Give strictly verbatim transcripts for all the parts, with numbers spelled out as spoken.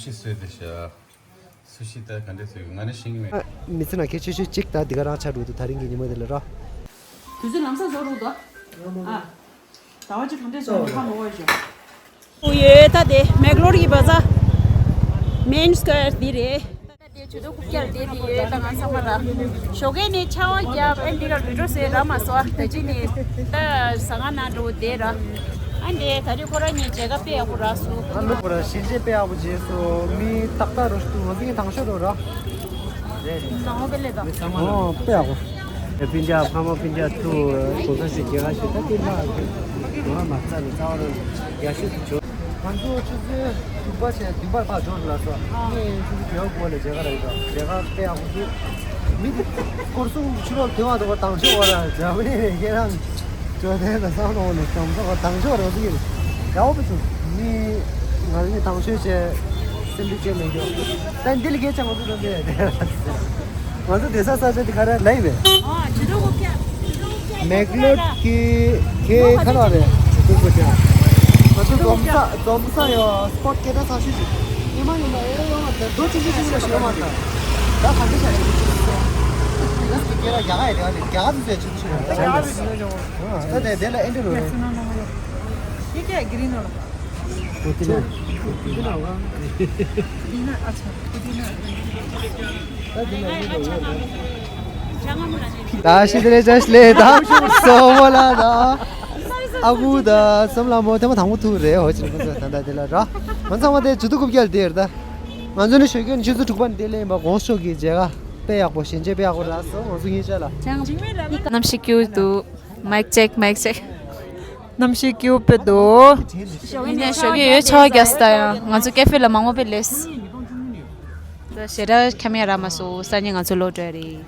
ཤི་སུ་དེ་ཤ། སུ་ཤི་ད་ག་འདྲས་སུ་ང་ནི་ཤེས་ཀྱི་མེད། མི་ཚེ་ནང་གལ་ཆེ་ཤོས་གཅིག་ད་འདི་ག་རང་ཆགས་འགྲོ་འདུག་ད་རིང་གི་ཉིན་མོ་འདི་ལ་ར། དུས་ཚོད་ལམ་སང་བཟོ་རུག་དོ། ཨ། ཟླ་བ་གཅིག་གང་འདྲས་བཟོ་རུག་ཧ་མ་གོ་ཤོ། ཡོད་ད་དེ་མེག་ལོར་གྱི་བ་ཚ། མེན་སྐོར་འདི་རེད། ད་དེ་ཇུ་ཏོ་ཀུབ་ཀྱལ་དེ་དེ་ཡོད་ད་ང་ཚང་མ་ལ། ཞོགས་ཀས་ནས་ཆར་པ་བརྒྱབ་ཨ་འདི་ག་བི་ཌིའོ་བཟོས་ར་མ་སོ་ད་ཅི་ནས་ད་ཟ་ཁང་ནང་འགྲོ་དེ་ར། ཨ་འདི་ད་རེས་ཁོ་རང་གཉིས་མཇལ་ཁ་དཔེ་ཡག་པོ་རག་སོང་། ཨ་ནི་ཁོ་རང་ཞལ་མཇལ་དཔེ་ཡག་པོ་བྱས་སོང་། མི་ཏག་ཏག་རོ་ཞིག་འདུག་ང་ཚོ་གཉིས་དང་ཤོས་རོ་ར། ནང་ཧོ་པེ་ལེ་དང་། ཨོ་དཔེ་ཡག་པོ། ཕིན་ཅ་ཕ་མ་ཕིན་ཅ་ཐུ་གོང་ས་ཞིག་རྒྱལ་ཁ་ཞིག་ད་དེ་ལ་ང་མ་རྩ་ནས་རྩ་བ་རང་ཡག་ཤོས་སུ་བྱོས། ང་ཚོ་ཆུ་ཚོད་དྲུག་པ་བྱས་བདུན་པར་ཕར་འབྱོར་ལ་སོ། ཨ་ངས་ཆུ་ཚོད་བརྒྱད་པ་སྐོར་ལ་མཇལ་ཁ་རག་ཡོད། མཇལ་ཁ་དཔེ་ཡག་པོ་འདུག་མི་དེ་སྐོར་སྲུང་ཕྱི་ལོགས་དེ་བ་དང་པོ་དང་ཤོས་བ་ལ་འཇར་མ་ནི་ནས་ཁྱེད་རང་ཇོ་དན་དང་བསམ་བློ་ནས་དང་པོ་དང་ཤོས་རང་ཚོ་གི་ཡག་པོ་བྱུང་། མི་ང་ཚོ་ནི་དང་ཤོས་བྱས་སེམས་པའི་བྱས་མེད་རྒྱུ། ད་འདི་ལ་སྐད་ཆ་ང་ཚོ་དང་འདི་ང་ཚོ་བསྡད་ས་ས་ཆ་དེ་ག་རེ་ལབ་ཡིན་པས། མེག་ལོར་གྱི་ཁྱེད་ཁ་ལག་རེད། ང་ཚོ་འཛོམས་ས་འཛོམས་ས་ཡོད། སྤོ་ཊི་སྐད་གྲགས་ཚ་ཤོས་ཤིག་ཉི་མ་ཉི་མ་ཨེ་ཡོང་བ་དེ་རྡོ་ཆུང་ཆུང་ཆུང་ལ་ཞིག་ཡོང་བ་དང་། ད་ག་འདྲ་བྱ་ཞིག་ཆུང་ཆུང་སོང་། ང་ཚོ་སྐད་གྲགས་རྒྱ་གར་ཡི་རེད་བ། རྒྱ་གར་དུ་ཟེར་ཆུང་ཆུང་རེད། ད་དེ་དེ་ལ་ཨེ་འདྲ་རེད། ཡི་གེ་གི་རིང་ནོར། ཡི་གེ་གི་རིང་ནོར། ད་ཤི་དེ་ལས་ཅ་ཤི་ལས་ད་སོ་མོ་ལ་ད་ཨ་ཁུ་ད་སམ་ལ་མོ་ཐེ་མ་དང་པོ་ཐུག་རེད། ཧོ་ཅི་ལ་ཁོ་ཚོ་ད་ད་དེ་ལ་ར་ང་ཚང་མ་དེ་ཇུ་ཏུ་ཀུབ་ཀྱལ་དེ་ར། ད་ང་ཚོ་ནི་ཞོགས་ཀས་ཆུ་ཚོད་དྲུག་པ་ནས་དེ་ལས་ཡིན་པ་གོང་ཤོག་གི་མཇལ་ཁ་དཔེ་ཡག་པོ་ཞལ་མཇལ་དཔེ་ཡག་པོ་རག་སོང་ང་ཚོ་གཉིས་ཆ་ལ། གནམ་གཤིས་སྐྱིད་པོ་འདུག་མའིག་ཅེག་མའིག་ཅེག་གནམ་གཤིས་སྐྱིད་པོ་དཔེ་འདུག་ཡིན་ནའི་ཞོགས་ཀས་ཡོད་ཆར་པ་རྒྱག་སྲིད་ད་ཡང་ང་ཚོ་ཀེ་ཧྥེ་ལ་མང་པོ་དཔེ་སླེབས། ད་ཞེ་དྲག་ཁྱམས་ཡ་རག་མ་སོང་སང་ཉིན་ང་ཚོ་ལོག་འགྲོ་ཡ་རེད།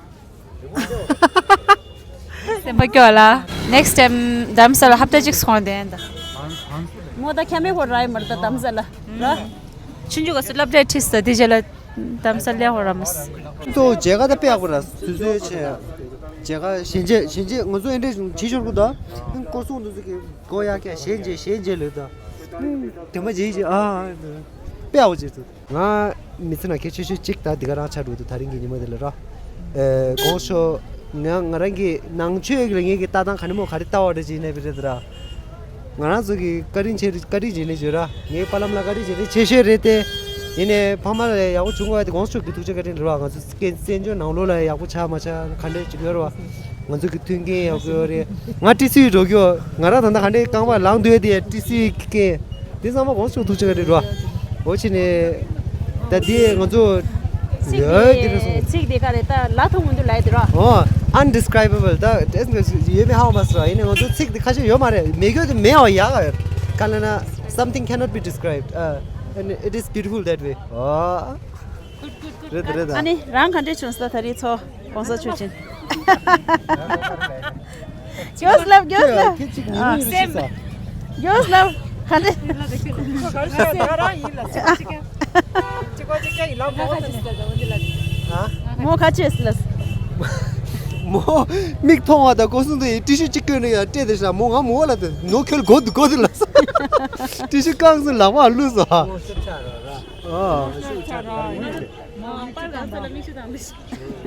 སེམས་པ་སྐྱོ་བ་ལ། ནེགསི་ཊའིམ་དྷ་རམ་ས་ལ་ཧབ་ཏ་གཅིག་སོང་དེ་ད། མོ་ད་ཁྱམས་ཡ་ཧོ་ར་ཡི་མར་ད་དྷ་རམ་ས་ལ་ར། ཆུང་ཆུང་ག་སུ་སློབ་གྲྭའི་ཁྲིད་ས་དེ་རྗེས་ལ་དྷ་རམ་ས་ལ་ཧོ་ར་མ་སི། ཏོ་མཇལ་ཁ་ད་དཔེ་ཡག་པོ་ར་སུ་སུའི་ཆེ། མཇལ་ཁ་ཞལ་མཇལ་ཞལ་མཇལ་ང་ཚོ་ཨེ་འདྲས་བྱེད་ཤོར་གི་ད། སྐོར་སྲུང་དུ་ཚོ་གི་གོ་ཡག་ག་ཞལ་མཇལ་ཞལ་མཇལ་ལོས་ད། དེ་མ་བྱེད་ཅིག་ཨ། དཔེ་ཡག་པོ་བྱེད་ཐུབ། ང་མི་ཚེ་ནང་གལ་ཆེ་ཤོས་གཅིག་ད་འདི་ག་རང་ཆགས་འགྲོ་འདུག་ད་རིང་གི་ཉིན་མོ་འདི་ལ་ར། ཨེ་གོང་ཤོ། ང་ང་རང་གི་ནང་ཆོས་ལ་ངེད་ཀྱི་ལྟ་སྟངས་ག་ནི་མོ་ག་རེ་ལྟ་བ་རེད་ཅེ་ཡིན་ནའི་བི་རེད་ད་ར། ང་རང་ཚོ་གི་བཀའ་དྲིན་ཆེ་བཀའ་དྲིན་བྱེད་ནི་བརྗོད་ར། ངའི་པ་ལམ་ལ་བཀའ་དྲིན་བྱེད་ནི་ཆེ་ཤོས་རེད་དེ། ཡིན་ནའི་ཕ་མ་ལ་ཡག་པོ་བྱུང་བ་དེ་གོང་ཤོ་གི་ཐུགས་རྗེ་བཀའ་དྲིན་རེད་བ། ང་ཚོ་སྐད་བཙན་བྱོལ་ནང་ལོགས་ལ་ཡག་པོ་ཆགས་མ་ཆགས་ག་འདྲ་ཅིག་ཡོད་རེད་བ། ང་ཚོ་གི་མཐུན་རྐྱེན་ཡག་པོ་ཡོད་རེད། ང་ཏི་སི་འགྲོ་རྒྱུ་ང་རང་ད་ལྟ་ག་འདྲའི་རྐང་པ་ལངས་སྡོད་དེ་ཏི་སི་རྐྱེན་དེ་ཚང་མ་གོང་ཤོ་ཐུགས་རྗེ་བཀའ་དྲིན་རེད་བ། འོ་ཕྱི་ནས། ད་དེ་ང་ཚོ་ཚིག་ཡོད་དེ་རེད་སོང་། དེ་ཚིག་དེ་ག་རེད་ད་ལ་ཐུང་མི་འདུག་ལ་དེ་རོ། ཨོ། ཨན་ཌི་སི་ཀི་རའི་བེ་བལ་ད་ཨེ་ཡོད་མེད་ཧ་གོ་མ་སོང་། ཡིན་ནའི་ང་ཚོ་ཚིག་དེ་ཁ་ཤས་ཡོད་མ་རེད། མེད་རྒྱུ་དེ་མེད་པ་ཡག་ག་ཡོད། ག་ལ་ན་something cannot be described. Uh, and it is beautiful that way. ཨོ། རེད་རེད། ཨ་ནི་རང་ག་འདྲས་བྱུང་སོང་ད་རེས་ཚོ་གོང་ས་ཆོས་ཅན། ཇོས་ལབ་ཇོས་ལབ། ཁྱེད་ཅིག་ཉིན་མོ་ཡིན་ཤི་ས། ཇོས་ལབ་ག་འདྲས། ཁོ་ག་རེ་ཟེར་ང་རང་ཡིན་ལ་ཅིག་ཅིག་ཅིག་པ་ཅིག་ཡིན་ལ་མོ་ཧ། མོ་ཁ་ཆེ་ལ། མོ་མིག་མཐོང་བ་དང་སྐོར་སྲུང་དུ་ཡི་ཏི་ཤུ་གཅིག་བཀོད་ནས་ཡང་སྤྲད་དེ་ཤ་མོ་ང་མོ་ལ་དེ་ནོ་ཁྱོད་གོ་དུ་གོ་དུ་ལ་ཏི་ཤུ་གང་སུ་ལག་པ་བླུགས་སོ། ཨ།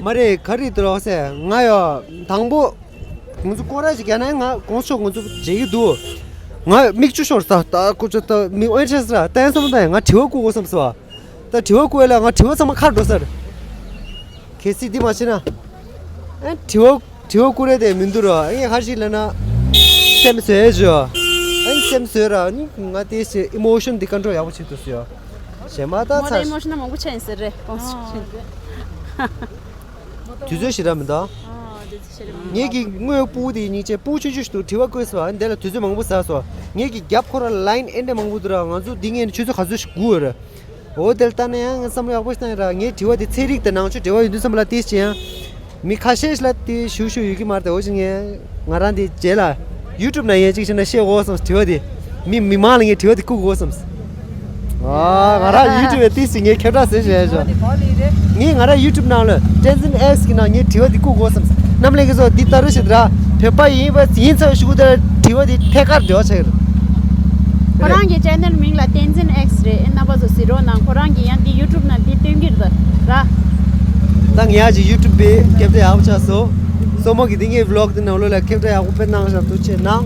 མ་རེད་ག་རེ་འདུག་རོགས་ཟེར་ང་ཡོ་དང་པོ། ང་ཚོ་སྐོར་ར་ཞིག་རྒྱག་ན་ང་གོང་ཤོག་ང་ཚོ་མཇལ་གྱི་འདུག་ང་མིག་ཆུ་ཤོར་ས་ད་ཁོ་ཚོ་ད་མི་ཨོན་ཆེ་ས་ད་ཡང་བསམ་ད་ཡང་ང་དྲི་བ་བཀོད་དགོས་བསམ་སོང་། ད་དྲི་བ་བཀོད་ལ་ང་དྲི་བ་ཚང་མ་ཁར་འགྲོ་ས་རེད། གལ་སྲིད་འདི་མ་བྱས་ན། ཨ་དྲི་བ་དྲི་བ་བཀོད་རེད་དེ་མི་འདུག་རོ། ཨ་ངས་ཧར་ཞིག་ལབ་ན། སེམས་བཟོས་བྱོས། ཨ་ངས་སེམས་བཟོས་ར་ནི་ང་དེ་ཞེ་ཨི་མོ་ཤོན་འདི་ཀོན་ཊོལ་ཡག་པོ་བྱེད་ཐུབ་སོང་། གཞན་མ་ད་ངོ་ཚ། ད་ཨི་མོ་ཤོན་མང་པོ་ཆགས་ཡིན་ཟེར་རེད་གོང་ས་མཆོག་དུས་ཚོད་ཞེ་དྲག་མི་འདུག་ངེད་ཀྱི་དངོས་ཡོད་སྤུ་གུ་དེ་ཉིན་བྱས་སྤུ་གུ་ཆུང་ཆུང་ཞིག་འདུག་དྲི་བ་བཀོད་སོང་། ཨ་འདི་ལ་དུས་ཚོད་མང་པོ་ཟ་སོང་། ངེད་ཀྱི་རྒྱབ་ཁོ་ར་ལ་ཡིན་ཨེ་འདྲ་མང་པོ་འདུག་ར། ང་ཚོ་འདི་ངེད་ཆུ་ཚོད་ག་ཚོད་ཞིག་སྒུག་ཡོད་རེད། འོ་དེ་ལ་ལྟ་ན་ཡང་ངས་བསམ་བློ་ཡག་པོ་ཞིག་བཏང་ཡོད་ར། ངའི་དྲི་བ་དེ་ཚན་རིག་དང་ནང་ཆོས་འབྲེལ་བ་ཡོད་དུས་ཙམ་པ་ལ་ཏིས་ཅི་ཡང་། མི་ཁ་ཤས་ཤིག་ལ་དེ་ཞུ་ཞུ་ཡོད་ཀྱི་མ་རེད་དེ། འོ་ཅི་ངས་ང་རང་དེ་རྗེས་ལ་ཡུ་ཊུབ་ནང་ཡན་གཅིག་བྱས་ན་ཤེས་དགོས་བསམ། དྲི་བ་དེ་མི་མི་མང་ལ་ངས་དྲི་བ་དེ་བཀུག་དགོས་བསམ། ཨ་ང་རང་ཡུ་ཊུབ་ལ་ཏིས་ཅི་ངས་ཁྱབ་བསྒྲགས་ཟེར་བྱས་ཤོག་ངས་ང་རང་ཡུ་ཊུབ་ནང་ལ་ཊེན་ཛིན་ཨེག་སི་གི་ནང་ངས་དྲི་བ་དེ་བཀུག་དགོས་བསམ། རྣམ་ལྷན་གྱི་ཚོ་འདི་ལྟ་རུ་ཞིག་ར་བོད་པ་ཡིན་པ་ཡིན་ཚར་ཤུ་གུ་དེ་ལ་དྲི་བ་དེ་ཐད་ཀར་འབྲེལ་བ་ཆགས་ཡོད་རེད། ཁོ་རང་གི་ཅེ་ནལ་མིང་ལ་བསྟན་འཛིན་ཨེགས་རེད། རྣམ་པ་ཚོ་གཟིགས་རོགས་གནང་། ཁོ་རང་གི་ཡང་འདི་ཡུ་ཊུབ་ནང་འདི་སྟོན་གྱི་རེད་ར། ད་ངས་ཡང་ཅིག་ཡུ་ཊུབ་པའི་སྐད་ཆ་ཡག་པོ་ཆགས་སོང་། སོ་མོ་གི་འདི་ངའི་བི་ལོག་འདི་ནང་ལོགས་ལ་སྐད་ཆ་ཡག་པོ་དཔེ་གནང་ཤག་ཐུགས་ཆེ་གནང་།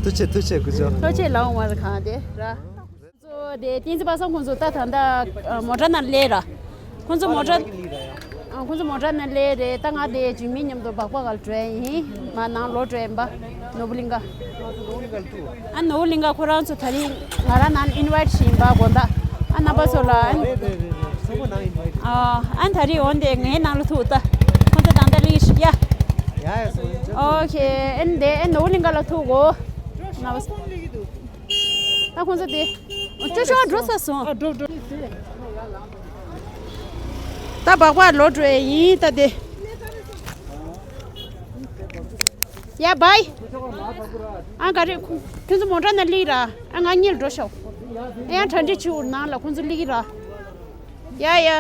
ཐུགས་ཆེ་ཐུགས་ཆེ་སྐུ་ཞབས། ཐུགས་ཆེ་ལགས། འོང་བ་རེད་གང་དེ་ར། ཚོ་དེ་བསྟན་འཛིན་པ་སངས་ཁོང་ཚོ་ད་ད་ལྟ་མོ་ཊ་ནང་སླེབས་ར། ཁོང་ཚོ་མོ་ཊ། ཨ། ཁོང་ཚོ་མོ་ཊ་ནང་སླེབས་རེད། ད་ང་དེ་འཇིགས་མེད་མཉམ་དུ་སྦག་སྦག་ག་ལ་འགྲོ་ཡ་ཡིན། མ་ནང་ལོག་འགྲོ་ཡིན་པ། ནོར་བུ་གླིང་ག། ཨ། ནོར་བུ་གླིང་ག་ཁོ་རང་ཚོ་ད་རིང་ང་རང་ནང་ཨིན་ཝའིཊ་ཞིག་ཡིན་པ་དགོངས་དག་ཨ། རྣམ་པ་ཚོ་ལ། ཨ། ཨ། ད་རིང་འོན་ཏེ་ངའི་ནང་ལ་ཐུག་ད། ཁོང་ཚོ་ད་ལྟ་སླེབས་ཤག་ཡ། ཨོ་ཁེ། ཨ་ནི་དེ་ཨ་ནོར་བུ་གླིང་ག་ལ་ཐུག་གོ། རྣམ་པ། ད་ཁོང་ཚོ་དེ། ཅོ་ཅོ་འགྲོ་ས་སོང་། ཨ། འགྲོ་འགྲོ། ད་སྦག་སྦག་ལོག་འགྲོ་ཡ་ཡིན་ད་དེ། ཡ་བཱའི། ཨ། ག་རེ། ཁོ་ཁྱོད་ཚོ་མོ་ཊ་ནང་སླེབས་ར། ཨ། ང་གཉིས་འགྲོ་ཤོག་ཨ། ཡང་གྲ་སྒྲིག་བྱེད་འོར་ནང་ལ་ཁོང་ཚོ་སླེབས་ར། ཡ་ཡ།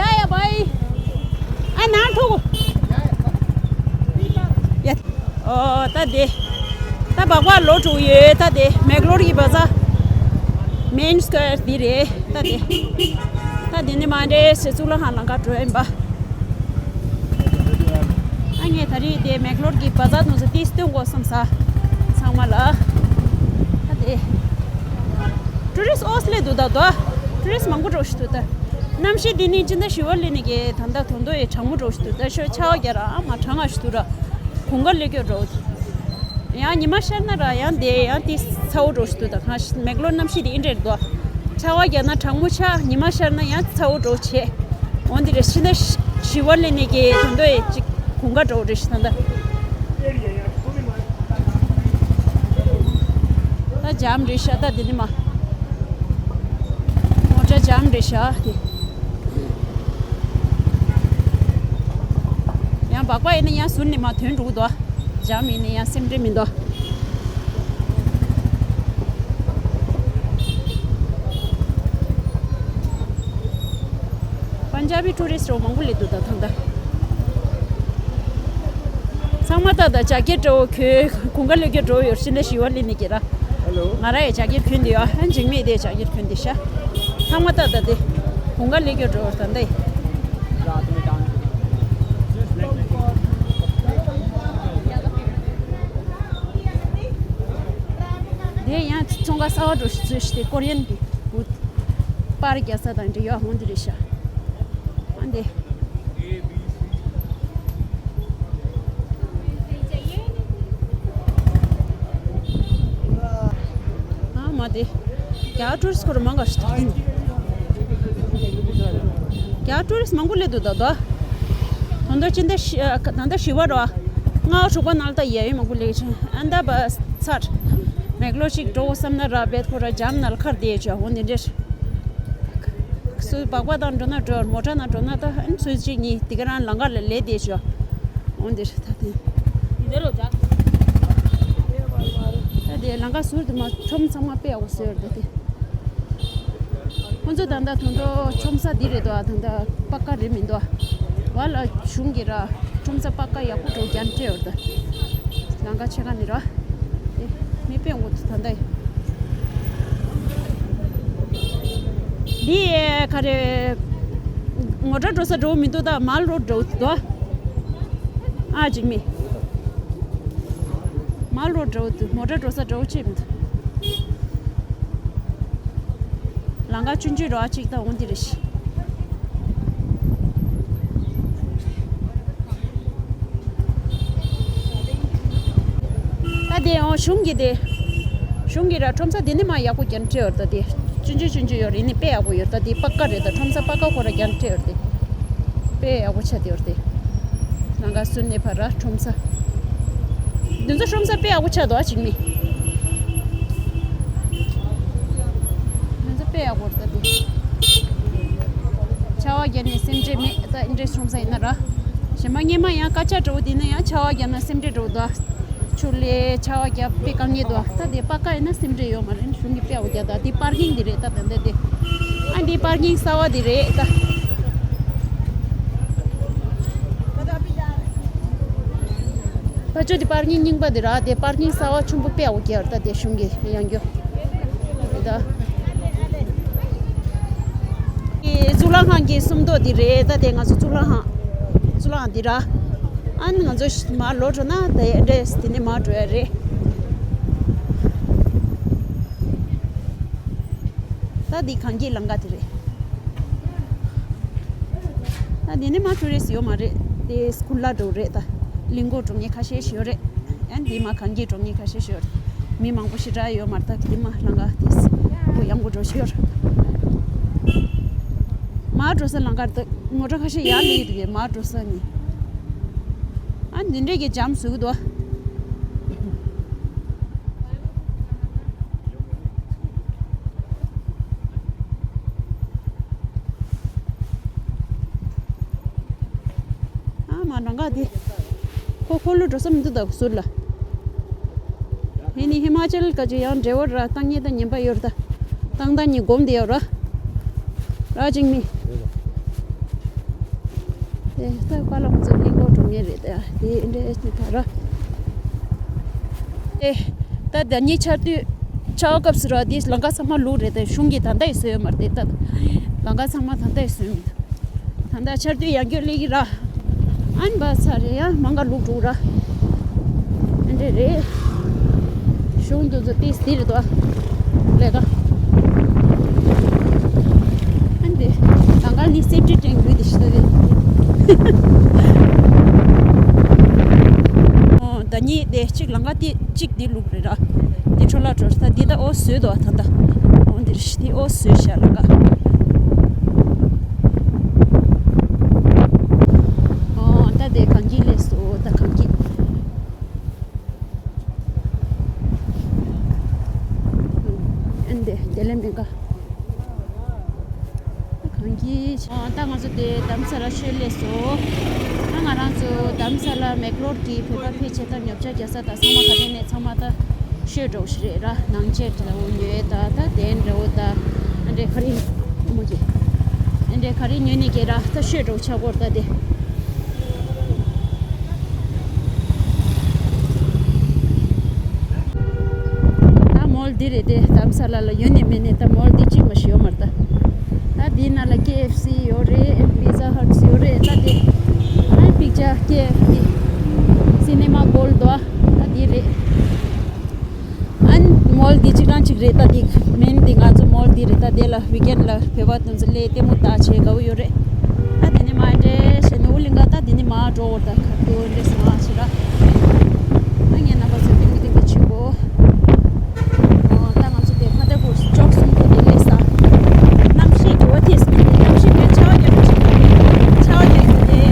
ཡ་ཡ་བཱའི། ཨ། ནང་ཐུག་ཡ། ཨོ། ད་དེ། ད་སྦག་སྦག་ལོག་འགྲོ་ཡོད། ད་དེ་མེག་ལོར་གྱི་བ་ཛར། མེན་སྐོར་འདི་རེད། ད་དེ། ད་དེ་ནས་མར་འདྲེ་སེ་གཙུག་ལག་ཁང་ལམ་ཁ་འགྲོ་ཡིན་པ། ཨ། ངས་ད་རེས་དེ་མེག་ལོར་གྱི་བ་ཛར་དུ་ཏིས་སྟོན་དགོས་བསམ་ས། ཚང་མ་ལ། ཨ། དེ། ཊུ་རི་སི་ཊི་ཨོ་སི་སླེབས་འདུག་ད་དོ། ཊུ་རི་སི་ཊི་མང་པོ་འགྲོ་ཞིག་འདུག་ད། གནམ་གཤིས་འདི་ནི་ཕྱི་ཟླ་བཞི་པ་སླེབས་ནས་ཀྱི་ད་ལྟ་དོན་དུ་ཡི་གྲང་མོ་འགྲོ་ཞིག་འདུག་ད་ཤོད་ཆར་པ་རྒྱག་ར་ཨ་མ་གྲང་ང་ཞིག་འདུག་ར། དགུན་ཁ་སླེབས་སྐྱོ་འགྲོ། ཡང་ཉི་མ་ཤར་ན་ར་ཡང་དེ་ཡང་དེ་ཚ་བོ་འགྲོ་ཞིག་འདུག་ད་གང་ཞིག་མེག་ལོར་གནམ་གཤིས་དེ་ཨིན་འདྲེར་འདུག་ཆར་པ་རྒྱག་ན་གྲང་མོ་ཆགས། ཉི་མ་ཤར་ན་ཡང་ཚ་བོ་འགྲོ་བྱེད། འོན་ཏེ་རེ་ཕྱི་ཟླ་བཞི་པ་སླེབས་ནས་ཀྱི་དོན་དུ་ཡི་གཅིག་དགུན་ཁ་འགྲོ་རེ་ཞིག་ད་ད། ད་འཇམ་རེ་ཤ་ད་དེ་ནི་མ། མོ་ཊ་འཇམ་རེ་ཤ་དེ། ཡང་སྦག་སྦག་ཡིན་ན་ཡང་ཟུར་ནས་མ་ཐོན་འགྲོ་གི་འདུག་འཇམ་ཡིན་ན་ཡང་སེམས་ཁྲལ་མི་འདུག་པན་ཇ་བི་ཊུ་རི་སི་ཊི་རོ་མང་པོ་སླེབས་འདུག་ད་ཐང་ད། ཚང་མ་ད་ད་ཇ་ཀེ་ཊི་འདྲ་བོ་གྱོན། དགུན་ཁ་སླེབས་རྒྱུ་འདྲ་བོ་ཡོད། ཕྱི་ཟླ་བཞི་པ་སླེབས་ནས་ཀྱི་ར། ཧེ་ལོ། ང་ར་ཡི་ཇ་ཀེ་ཊི་གྱོན་འདི་ཡོད། ཨ། འཇིགས་མེད་དེ་ཇ་ཀེ་ཊི་གྱོན་འདི་ཤ། ཚང་མ་ད་ད་དེ། དགུན་ཁ་སླེབས་རྒྱུ་འདྲ་བོ་ད་འདི། དེ་ཡང་ཚོང་ཁང་གསར་པ་འདྲ་བོ་ཞིག་བཟོས་ཤག་དེ་ཀོ་རི་ཡན་གྱི་བུ། པར་རྒྱག་ས་དང་འབྲེལ་ཡོད་འོང་འདི་རེད་ཤག་ཨ་འདི། ཨ་མ་དེ། རྒྱ་གར་ཊུ་རི་སི་ཊི་ཁོ་རང་མང་ག་ཞིག་འདུག་རྒྱ་གར་ཊུ་རི་སི་ཊི་མང་པོ་སླེབས་འདུག་ད་དོ། ད་ལྟ་ཕྱི་ཟླ་བཞི། ཨ། ད་ལྟ་བཞི་པ་རེད་པ། ལྔ་པ་དྲུག་པ་ནང་ལ་ད་ཡ་ཡོད་མང་པོ་སླེབས་ཀྱི་བྱུང་། ཨ་ད་བ་ཚར། མེག་ལོར་ཅིག་འགྲོ་དགོས་བསམ་ན་ར་བེད་ཁོ་ར་འཇམ་ནལ་ཁར་བསྡད་བྱ་འོ་འདི་འདྲས། སུ་སྦག་སྦག་དང་འགྲོ་ན་འགྲོ། མོ་ཊ་ནང་འགྲོ་ན་ད་ཨ་ནི་ཚོད་གཅིག་གཉིས་དེ་ག་རང་ལམ་ཁ་ལ་ལས་བསྡད་བྱ་འོ་འདི་རེད་ད་དེ། ད་དེ་ལམ་ཁ་ཟུར་དུ་མ་ཁྲོམ་ཚང་མ་དཔེ་ཡག་པོ་བཟོས་ཡོད་རེད་ད་དེ། ཁོང་ཚོ་ད་ལྟ་དོན་དུ་ཁྲོམ་ས་འདི་རེད་དོ། ད་ལྟ་པ་ཀ་རེད་མི་འདུག་བ་ལ། གཞུང་གི་ར་ཁྲོམ་ས་པ་ཀ་ཡག་པོ་འགྲོ་རྒྱ་འཕྲད་ཡོད་ད། ལམ་ཁ་ཕྱེད་ཀ་ནས་ར། དེ་མི་དཔེ་འོང་འདུག་ད་ལྟ་འདི་ག་རེ། མོ་ཊ་འགྲོ་ས་འགྲོ་མི་འདུག་ད་མལ་རོཌ་འགྲོ་འདུག་ཨ། འཇིགས་མེད། མལ་རོཌ་འགྲོ་འདུག་མོ་ཊ་འགྲོ་ས་འགྲོ་ཅི་མི་འདུག་ལམ་ཁ་ཆུང་ཆུང་རེད་པ། གཅིག་ད་འོང་འདི་རེད་ཤག་ད་དེ་འོང་གཞུང་གི་དེ། གཞུང་གི་ར་ཁྲོམ་ས་དེ་ནི་མ་ཡག་པོ་རྒྱ་འཕྲད་ཡོད་ད་དེ། ཆུང་ཆུང་ཆུང་ཆུང་ཡོད་རེད། ནི་དཔེ་ཡག་པོ་ཡོད་ད་དེ། པ་ཀ་རེད་ད། ཁྲོམ་ས་པ་ཀ་ཁོ་ར་རྒྱ་འཕྲད་ཡོད་དེ། དཔེ་ཡག་པོ་ཆགས་བསྡད་ཡོད་དེ། ལམ་ཁ་ཟུར་ནས་ཕར་ར་ཁྲོམ་ས། འདི་ཚོ་ཁྲོམ་ས་དཔེ་ཡག་པོ་ཆགས་འདུག་ཨ། འཇིགས་མེད། འདི་ཚོ་དཔེ་ཡག་པོ་རེད་ད་དེ། ཆར་པ་བརྒྱབ་ནས་སེམས་ཁྲལ་མེད། ད་འདི་འདྲའི་ཁྲོམ་ས་ཡིན་ན་ར། གཞན་པ་སྔོན་མ་ཡང་སྐར་ཆ་འདྲ་བོ་དེ་ན་ཡང་ཆར་པ་བརྒྱབ་ན་སེམས་ཁྲལ་འདྲ་བོ་འདུག་ཨ། ཆུ་ལས་ཆར་པ་བརྒྱབ་དཔེ་དཀའ་ངལ་འདུག་ཨ། ད་དེ་པ་ཀ་ཡིན་ན་སེམས་ཁྲལ་ཡོད་མ་རེད། གཞུང་གིས་དཔེ་ཡག་པོ་བརྒྱབ་འདུག་དེ་པར་ཀིང་དེ་རེད་ད། ད་འདི་དེ། ཨ་འདི་པར་ཀིང་གསར་པ་དེ་རེད་ད། ཕ་ཆོས་དེ་པར་ཀིང་རྙིང་པ་དེ་ར། དེ་པར་ཀིང་གསར་བ་ཆེན་པོ་དཔེ་ཡག་པོ་བརྒྱབ་ར། ད་དེ་གཞུང་གི་ཡང་རྒྱུ་དེ་ད། གཙུག་ལག་ཁང་གི་སུམ་མདོ་དེ་རེད། ད་དེ་ང་ཚོ་གཙུག་ལག་ཁང་། གཙུག་ལག་ཁང་དེ་ར། ཨ་ནི་ང་ཚོ་མར་ལོག་འགྲོ་ན་དེ་འདྲས་དེ་ནས་མར་འགྲོ་ཡ་རེད། ད་འདི་གངས་སྐྱིད་ལམ་ཁ་དེ་རེད། ད་འདི་ནས་མར་ཊུ་རི་སི་ཡོད་མ་རེད། དེ་སྐུལ་ལ་འགྲོ་རེད། ད་གླིང་སྐོར་འགྲོ་མཁན་ཁ་ཤས་ཤིག་ཡོད་རེད། ཡང་འདི་མར་གངས་སྐྱིད་འགྲོ་མཁན་ཁ་ཤས་ཤིག་ཡོད་རེད། མི་མང་པོ་ཞེ་དྲག་ཡོད་མ་རེད། ད་འདི་མར་ལམ་ཁ་དེ་ཁོ་ཡང་སྒོ་འགྲོ་ཤི་ཡོད་རེད། མར་འགྲོ་ས་ལམ་ཁ་རེད། ད་མོ་ཊ་ཁ་ཤས་ཡར་སླེབས་ཀྱི་འདུག་གས། མར་འགྲོ་ས་ནི། ཨ་འདི་འདྲས་ཀྱི་ཇམ་བཟོ་གི་འདུག་ཨ། ཨ་མ་ནང་ག་དེ། ཁོ་ཁོ་ལོ་འགྲོ་ས་མི་འདུག་ད་ཟུར་ལ། ཨེ་ནི་ཧི་མ་ཅལ་ག་ཅིག་ཡང་འབྲེལ་བ་ར་བཏང་ཉེ་ད་ཉན་པ་ཡོད་ར། ད་བཏང་ད་ཉེ་སྒོམ་དེ་ཡོད་ར། ར་ཅིག་མི། དེ་ད་ཀ་ལ་ཁོ་ཚོ་གླིང་སྐོར་འགྲོ་མཁན་རེད། ད་དེ་འདྲས་ནི་ད་ར། དེ་ད་ཟླ་ཉིན་ཆར་དུས་ཆར་པ་སྐབས་སུ་ར་དེ་ལམ་ཁ་ཚང་མ་ལུག་རེད། དེ་གཞུང་གི་ད་ལྟ་ཡི་བཟོས་ཡོད་མ་རེད། དེ་ད་ལམ་ཁ་ཚང་མ་ད་ལྟ་ཡི་བཟོས་མི་འདུག་ད་ལྟ་ཆར་དུས་ཡང་སྐྱོད་སླེབས་ཀྱི་ར། ཨན་བ་ཚ་རེ་ཡ་མང་ག་ལུག་འགྲོ་ར། ཨན་རེ་རེ། གཞུང་དུ་ཚོ་ཏིས་ཏི་རེ་དོ། ལས་ཀ་ཨན་དེ་ད་ག་ནི་སེབ་ཏི་ཊེང་ཡོད་དེ་ཤི་ཏོ་དེ། ཨོ་ད་ནི་དེ་གཅིག་ལམ་ཁ་དེ་གཅིག་དེ་ལུག་རེ་ར། དེ་འཕྲོ་ལ་འགྲོ་ད་དེ་ད་ཨོ་བཟོས་དོ་ད་ད། ཨོ་འདིར་ཤི་དེ་ཨོ་བཟོས་ཤ་ལམ་ཁ། ཨོ་ད་དེ་གངས་སྐྱིད་སླེབས་སོ། ད་གངས་སྐྱིད། ཨན་དེ་དེ་ལས་མེད་ཀ་གངས་སྐྱིད། ཨོ་ད་ང་ཚོ་དེ་དྷ་རམ་ས་ལ་ཤོད་སླེབས་སོ། ད་ང་རང་ཚོ་དྷ་རམ་ས་ལ་མེག་ལོར་གྱི་བོད་པ་ཕལ་ཆེར་ད་ཉོ་ཆ་རྒྱག་ས་ད་ཚང་མ་ག་དེ་ནས་ཚང་མ་ད་ཤོད་འགྲོ་ཞིག་རེད་ར། ནང་ཆས་དེ་ལ་འོ་ཉོས་ད་ད་དེ་འདྲ་བོ་ད་ཨ་འདྲེ་ག་རེ་ཨོ་མོ་གི་ཨ་འདྲེ་ག་རེ་ཉོས་ནས་གས་ར་ད་ཤོད་འགྲོ་ཆ་སྐོར་ད་དེ། ད་མོལ་འདི་རེད་དེ། དྷ་རམ་ས་ལ་ལ་ཡོད་ནས་མེད་ནས་ད་མོལ་འདི་གཅིག་མ་ཞིག་ཡོད་མ་རེད་ད། ད་འདི་ནང་ལ་ཀེ་ཨེཕ་སི་ཡོད་རེད། པི་ཛ་ཧཊ་ཡོད་རེད། ད་དེ་ཨ་པིག་ཅར་ཀེ་ཨེཕ་སི་སི་ནེ་མ་གོལ་ཌ་དོ། ད་འདི་རེད། ཨན་མོལ་འདི་གཅིག་རང་གཅིག་རེད། ད་འདི་མེན་འདི་ང་ཚོ་མོལ་འདི་རེད། ད་དེ་ལ་ཝི་ཀེན་ལ་བོད་པ་དེ་ཚོ་སླེབས་ལྟད་མོ་ལྟ་བྱེད་དགའ་བོ་ཡོད་རེད། ད་དེ་ནས་མ་འདྲེ་བྱས་ནས་ཨུ་གླིང་ག་ད་དེ་ནས་མ་འགྲོ་བར་ད་ག་དུ་འདྲེ་སོང་ཨ་ཞེ་ར། ད་ངས་རྣམ་པ་ཚོ་ཏིང་གི་ཏིང་གི་ཆུ་བོ། ཨོ་ད་ང་ཚོ་དེ་ཕ་ད་གུ་ཅོག་གསུམ་དུ་དེ་སླེབས་ས། གནམ་གཤིས་འགྱུར་བ་ཐེབས་སོང་། གནམ་གཤིས་མེད་ཆར་པ་རྒྱག་གི་ཆར་པ་རྒྱག་གི་དེ།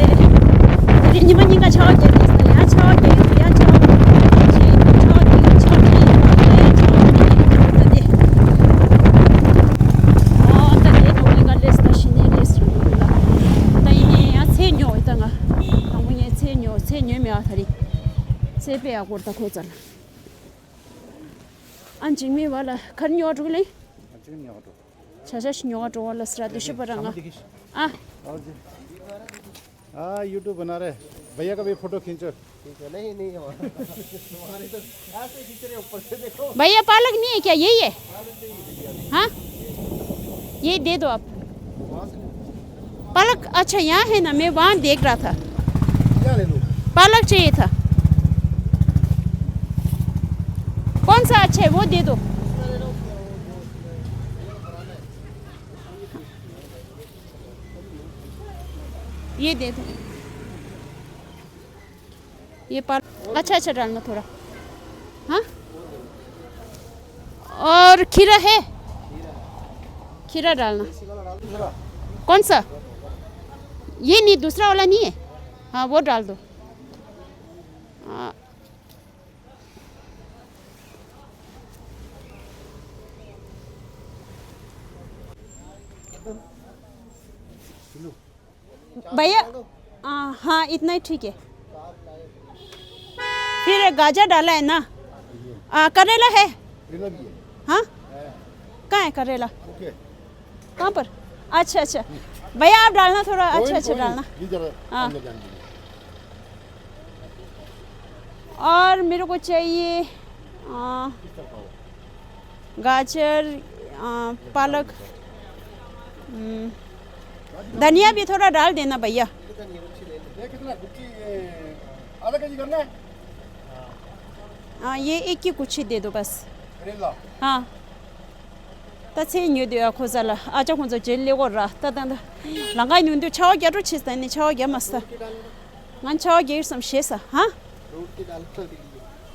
དེ་ཉི་མ་གཉིས་ཀ་ཆར་པ་རྒྱག་གི་ཡང་ཆར་པ་རྒྱག་གི་ཡང་ཆར་པ་རྒྱག་གི་ཆར་པ་རྒྱག་གི་ཆར་པ་རྒྱག་གི་ཆར་པ་རྒྱག་གི་ད་དེ། ཨོ་ད་དེ་ནོ་ལིང་ག་ལེས་ད་ཤི་ནི་ལེས་རུ་ལ། ད་ཡིན་ནའི་ཡང་ཚེ་ཉོ་ཡི་ད་ང་། དང་པོ་ངས་ཚེ་ཉོ་ཚེ་ཉོས་མེད་ཨ་ད་རེད། ཚེ་དཔེ་ཡག་པོ་ད་ཁོ་ཙ་ན། ཨ་འཇིགས་མེད་བ་ལ་ཁར་ཉོ་འགྲོ་གི་ལེ། ཨ་ཅིག་ཉོ་འགྲོ། ཆ་ཆ་ཞིག་ཉོ་འགྲོ་བ་ལ་སི་ར་དུ་ཤི་པ་ར་ང་། ཨ། हाँ, YouTube बना रहे। भैया का भी फोटो खींचो। ठीक है, नहीं, नहीं है वहाँ। भैया, पालक नहीं है क्या? यही है? हाँ, ये दे दो आप। पालक अच्छा यहाँ है ना, मैं वहाँ देख रहा था। क्या ले लो? पालक चाहिए था। कौन सा अच्छा है, वो दे दो। ये दे दो। ये पालक अच्छा अच्छा डालना थोड़ा। हाँ, और खीरा है? खीरा डालना। कौन सा? ये नहीं, दूसरा वाला नहीं है? हाँ, वो डाल दो। हाँ। भैया, आ, हाँ, इतना ही ठीक है। फिर गाजर डाला है ना? आ, करेला है? करेला भी है। हाँ? है। कहाँ है करेला? ओके। कहाँ पर? अच्छा, अच्छा। भैया, आप डालना थोड़ा, कोई अच्छा, नहीं, अच्छा कोई नहीं। डालना। ये जरा हाँ। अंदर जाने दीजिए। और मेरे को चाहिए, अ, गाजर, अ, पालक, हम्म, धनिया भी थोड़ा डाल देना भैया। ये कितना? गुच्ची, ये आधा केजी करना है? हाँ, ये एक ही गुच्छी दे दो बस। करेला। हाँ। ད་ཚེ་ཉོས་དུས་ཨ་ཁོ་ཟ་ལ་ཨ་ཅག་ཁོང་ཚོ་རྗེས་ལེ་གོ་ར་ད་ད་ད་ལང་ཀ་ཉུང་དུས་ཆ་བ་རྒྱ་སྤྲོ་ཆེ་ས་ནི་ཆ་བ་རྒྱ་མ་ས། ང་ཆ་བ་རྒྱ་ཡིར་སམ་ཤེས་ས་ཧ།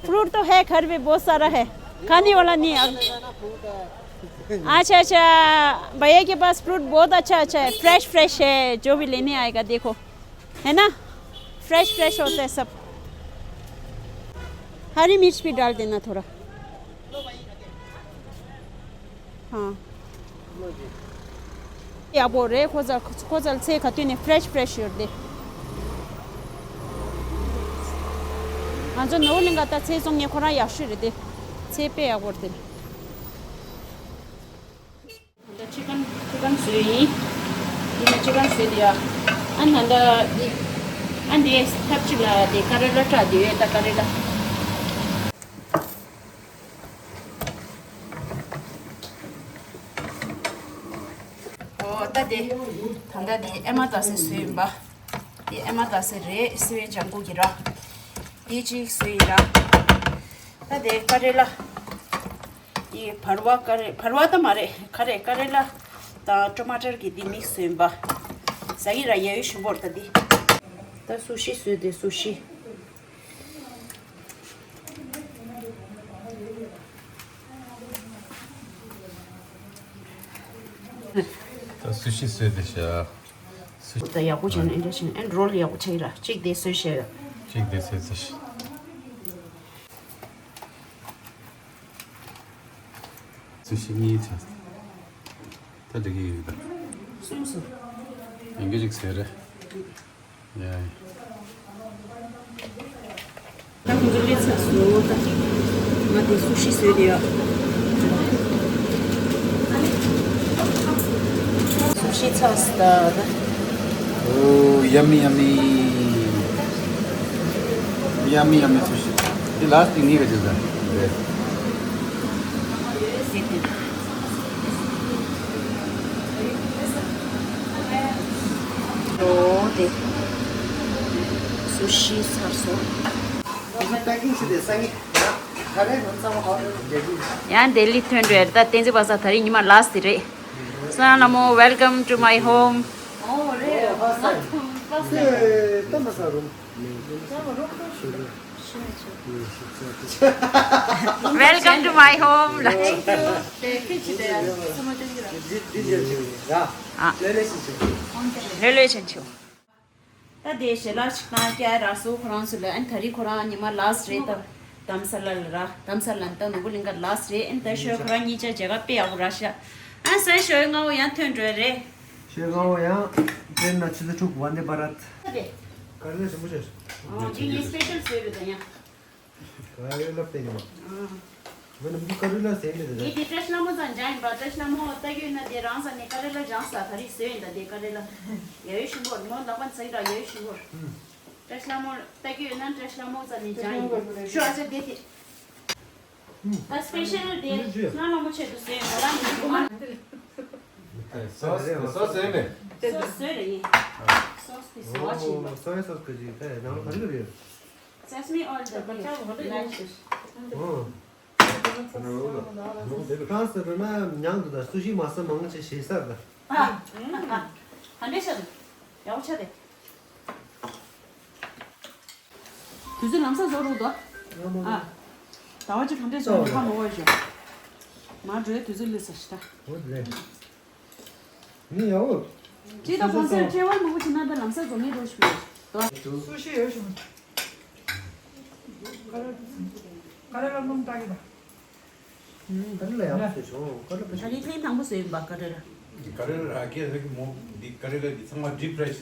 फ्रूट तो है, घर पे बहुत सारा है, खाने वाला नहीं है। अच्छा, अच्छा, भैया के पास फ्रूट बहुत अच्छा अच्छा है, फ्रेश फ्रेश है, जो भी लेने आएगा देखो, है ना, फ्रेश फ्रेश होता है सब। हरी मिर्च भी डाल देना थोड़ा। ཡག་པོ་རེད། ཁོ་ཚོ་ཁོ་ཚོ་ཚལ་ག་དུས་ནས་ཕྲེཤ་ཕྲེཤ་ཡོད་དེ། ང་ཚོ་ནོར་བུ་གླིང་ག་ད་ཚལ་བཙོང་མཁན་ཁོ་རང་ཡག་ཤོས་རེད་དེ། ཚལ་དཔེ་ཡག་པོ་རེད་དེ། ད་ཅི་ཀན་ཅི་ཀན་བཟོས་ཡིན། ཡིན་ན་ཅི་ཀན་བཟོས་དེ་ཡ། ཨ་ན་ད་འདི་ཨ་འདི་ཐབ་ཅིག་ལ་དེ་ཀ་རེ་ལ་སྐྲག་དེ་ཡོད་ད་ཀ་རེ་ལ། ཨོ་ད་དེ། ད་ལྟ་དེ་ཨེ་མ་ད་སེ་བཟོས་ཡིན་པ། དེ་ཨེ་མ་ད་སེ་རེད་སི་བན་ལྗང་གུ་གི་ར། དེ་གཅིག་བཟོས་ཡིན་ར། ད་དེ་ཀ་རེ་ལ། དེ་བར་བ་ཀ་རེ་བར་བ་ད་མ་རེད་ཁ་རེ་ཀ་རེ་ལ། དང་ཊོ་མ་ཊར་གི་དེ་མིག་སི་བཟོས་ཡིན་པ། ཟ་གི་ར་ཡ་ཡོད་ཞིམ་པོ་རེད་ད་དེ། ད་སུ་ཤི་བཟོས་དེ་སུ་ཤི། ད་སུ་ཤི་བཟོས་དེ་ཤ། སུ་ད་ཡག་པོ་བྱས་ན་ཨེ་འདྲ་བྱས་ན་ཨེ་རོལ་ཡག་པོ་ཆགས་ཀྱི་ར་གཅིག་དེ་བཟོས་བྱས་ཡོད། གཅིག་དེ་བཟོས་བཟོས་ཤ། སུ་ཤི་གཉིས་བྱས། ད་འགྲིག་གི་ཡོད་ད། སུ་སུ། ཡིན་གྱི་ཅིག་ཟེར་རེད། ཡ། ད་ཁོང་ཚོ་སླེབས་ཚར་སོང་ད། ང་དེ་སུ་ཤི་བཟོས་དེ་ཡོད། སུ་ཤི་ཚར་སོང་ད། Oh, yummy, yummy. Yummy, yummy sushi. The last thing you get is that. ཨོ་དེ། སུ་ཤི་ཚར་སོང་། ཡང་ལྡི་ལི་ཐོན་འགྲོ་ཡ་ད་བསྟན་འཛིན་པ་ས་ད་རིང་ཉི་མ་ལ་སི་རེད། སོ་ཡང་ལ་མོ། Welcome to my home. Welcome to my home. ལ། Thank you. ལྷོད་ལྷོད་བྱེད་ཆོག་ད་དེ་ཞལ་ལག་ཅིག་བཏང་རྒྱ་ར་སོ་ཁོ་རང་ཚོ་ལ་ཨན་ད་རི་ཁོ་རང་ཉི་མ་ལ་སི་རེད་ད། དམ་ས་ལ་ལ་ར་དམ་ས་ལ་ད་ནོར་བུ་གླིང་ག་ལ་སི་རེད་ཨན་ད་ཤོད་ཁོ་རང་གཉིས་ཆ་མཇལ་ཁ་དཔེ་ཡག་པོ་ར་ཤ། ཨན་སན་ཤོད་ང་བོ་ཡང་ཐོན་འགྲོ་རེད། ཤོད་ང་བོ་ཡང་དེ་ན་ཆུ་ཚོད་དྲུག་ཝན་དེ་བྷ་རད། ད་དེ། ག་རེ་ལ་ཞིམ་པོ་ཤོད། ཨོ་དེ་ངའི་སི་པེ་ཤལ་བཟོས་རེད་ད་ཡང་། ཀ་རེ་ལ་པེ་ནི་མ། ཨ། ང་ནམ་རྒྱུན་ཀ་རེ་ལ་ཟས་མེད་དེ། ངས་དེ་བཀྲ་ཤིས་ལྷ་མོ་ཚང་སྦྱངས་ཡིན་པ། བཀྲ་ཤིས་ལྷ་མོ་ལྟ་རྒྱུ་ཡིན་ན་དེ་རང་ས་ནས་ཀ་རེ་ལ་སྦྱངས་ས་ད་རེས་བཟོས་ཡིན་ད་དེ་ཀ་རེ་ལ། ཡ་ཡོད་ཞིམ་པོ་མོ་ལག་པ་ཚིག་ར་ཡ་ཡོད་ཞིམ་པོ། ཨུམ། བཀྲ་ཤིས་ལྷ་མོ་ལྟ་རྒྱུ་ཡོད་ན་བཀྲ་ཤིས་ལྷ་མོ་ཚང་ནས་སྦྱངས་ཡིན། ཤོ་ཨ་ཅག་དེ་དེ། ཨུམ། ད་སི་པེ་ཤལ་དེ་ང་ལྷ་མོ་ཆེད་དུ་བཟོས་ཡིན་ང་རང་གི་ཨུམ། སོ་སི་སོ་སི་ཟོས་མེད། སོ་སི་བཟོས་རེད་ཡིན། སོ་སི་དེ་བཟོ་བ་ཆེན་པོ། སོ་ཡ་སོ་སི་ག་ཅིག་ད་ནང་ལ་ག་རེ་རེད། Sesame oil the black fish. ཨོ། ཧྥ་རན་སི་ལ་མྱང་དུ་དང་སུ་ཤི་མ་ཟ་མང་ཆེ་ཞེ་ས་དང་། ཨ། ཧ་འདྲེ་ཤ་དང་། ཡག་པོ་ཆ་དེ། དུས་ཚོད་ལམ་སང་བཟོ་རུག་དོ། ཨ། ཟླ་བ་གཅིག་གང་འདྲས་བྱུང་ཧ་མ་གོ་ཞོ། མ་འགྲོའི་དུས་ཚོད་ལས་ས་ཞིག་ད། ཨོ་དེ་རེད། ངས་ཡག་པོ། ཅི་ད་གོང་ཚད་ཁྲེ་བར་མང་པོ་ཕྱིན་ན་ད་ལམ་སང་བཟོ་ངེས་འགྲོ་ཞུ། སུ་ཤི་ཡོད་བྱུང་། ཀ་རེ་ལ་སྣུམ་བཏགས་ཀྱི་ད། ཀ་རེ་ལ་ཡག་པོ་བཟོས་བྱུང་། ཀ་རེ་ལ་ད་ནི་ཐེངས་དང་པོ་བཟོས་ཡིན་པ་ཀ་རེ་ལ། ཀ་རེ་ལ་ར་སྐད་ཟེར་གི་མོ་འདི་ཀ་རེ་ལ་འདི་ཚང་མ་ཌིབ་ཕ་རའི་བྱས།